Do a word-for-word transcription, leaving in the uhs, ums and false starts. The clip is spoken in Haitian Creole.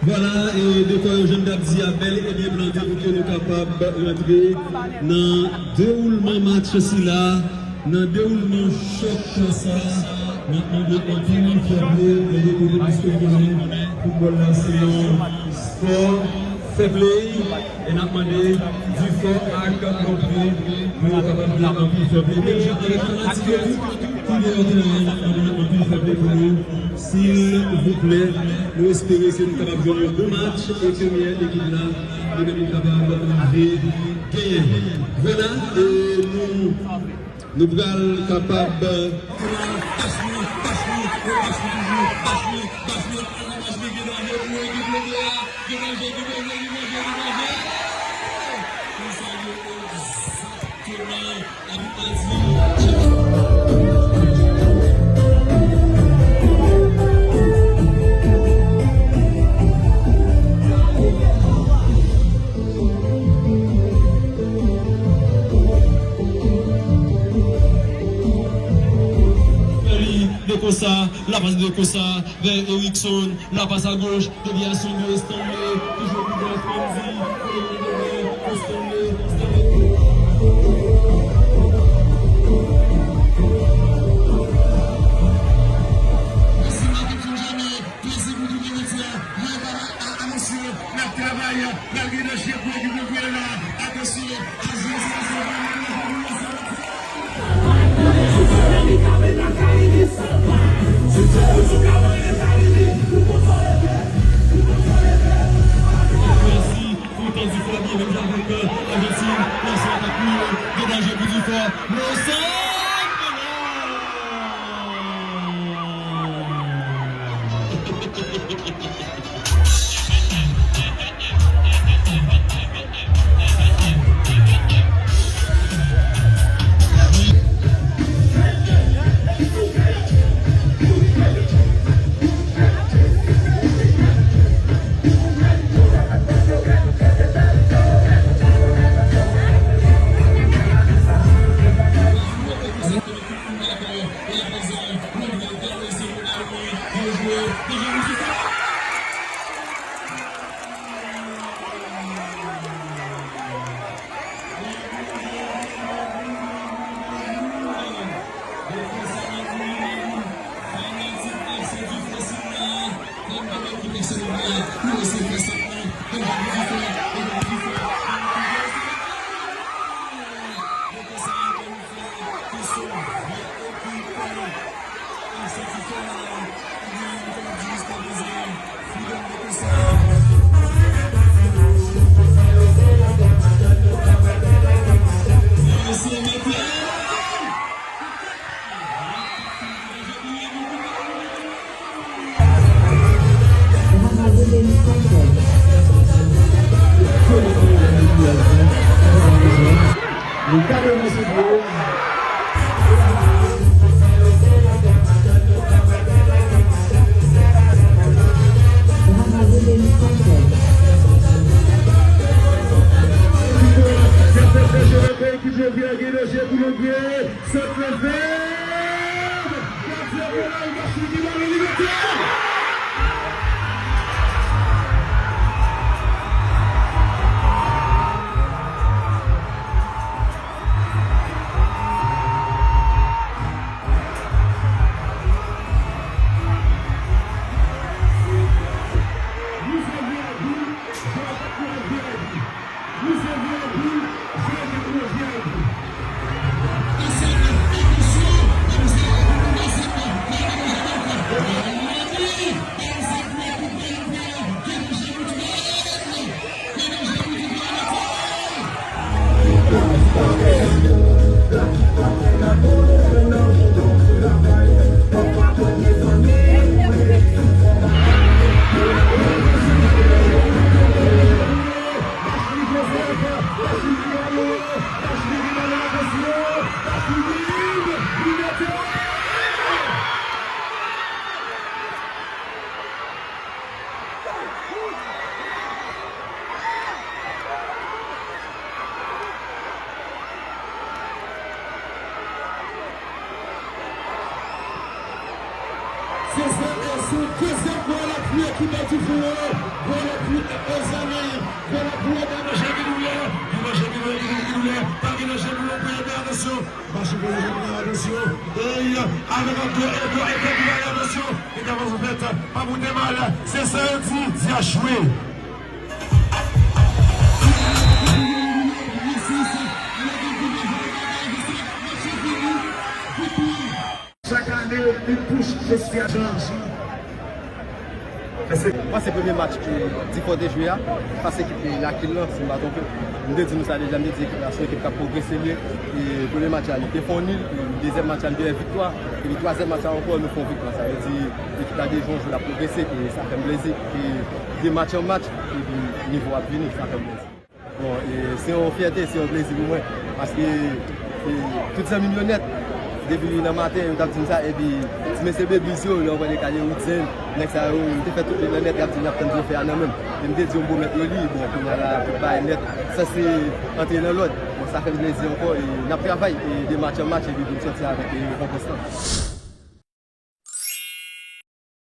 Vwala, e dekò yo, jan n t ap di a, bèl e byen plante pou ke nou kapab rantre nan dewoulman match sila, nan dewoulman chòk sa. N ap mande anpil fair play, mande kote piske nou konnen foutbòl la se yon spò fair play. E n ap mande Difò ak Longpre pou yo kapab gen anpil fair play. Menm jan avèk fanatik yo tou ki gen yon teren, n ap mande anpil fair play pou nou, silvouplè. Nou espere ke nou kapab jwenn yon bon match e ke meyè ekip la, li menm, li kapab rive genyen. Vwala, e nou, nou pral kapab Li de konsa, la pas de konsa, vè Erickson, la pas a goch, devyasyon de Stanley, toujou pou Stanley, Stanley, Stanley. Mèsi Marc Antoine Jamè, plezi pou tout Ayiti a. Mwen pa a, a, a mesye, n ap travay, n ap gen danje pou ekip nou la. Atansyon, a jwe, jwe, jwe, jwe, jwe, jwe, jwe. Mèsi pou tan Difò byen menm jan avèk, euh, Ajantin, lanse atak pou yo, gen danje pou Difò, Mosang! Ekip Longpyè gen danje pou Longpyè. Sot leve! Gardyen Ronald Machini ki ba li libète! Nou se V I P, nou se V I P. Se sa, e se dezyèm gòl pou ekip Difou. Gòl pou Ozanay. Gòl pou Edan Jean Guy Doulè. Edan Jean Guy Doulè, Guy Doulè, Guy Doulè. Pa gen Jean Guy Doulè pou Edan, atansyon. Mache pou Edan, atansyon. E avèk Edan, Edan, Edan Doulè, atansyon. Entèvansyon fèt. Pa pou te mal. Se sa yo di, di a chwe. Chak ane, li touche sitiyasyon. Mwen se premye match ke Difò te jwe a, fas ekip Lakil lan, si m pa twonpe. M te di nou sa deja, m te di ekip la se yon ekip k ap pwogrese l ye. E premye match la, li te fè yon nil, e dezyèm match la, li te fè viktwa, epi twazyèm match la ankò, nou fè yon viktwa. Sa vle di, ekip la deja yon jou l ap pwogrese, e sa fè m plezi. E de match an match, epi nivo ap vini, sa fè m plezi. Bon, e, se yon fyète, se yon plezi pou mwen, paske, e, tout zanmi m yo nèt, depi nan maten, yo t ap di m sa, epi ti mesye Beblis yo, lè w pran de ka de Woodzen, nèg sa yo, m te fè tout li nan nèt, y ap di m y ap tann trofè a nan men m. E m te di yo m pwomèt yo li, bon, kounye a la, tout bagay nèt, sa se antre nan lòd. Bon, sa fè m plezi ankò, e n ap travay, e de match an match, epi pou n sòti avèk, e, rekonpans lan.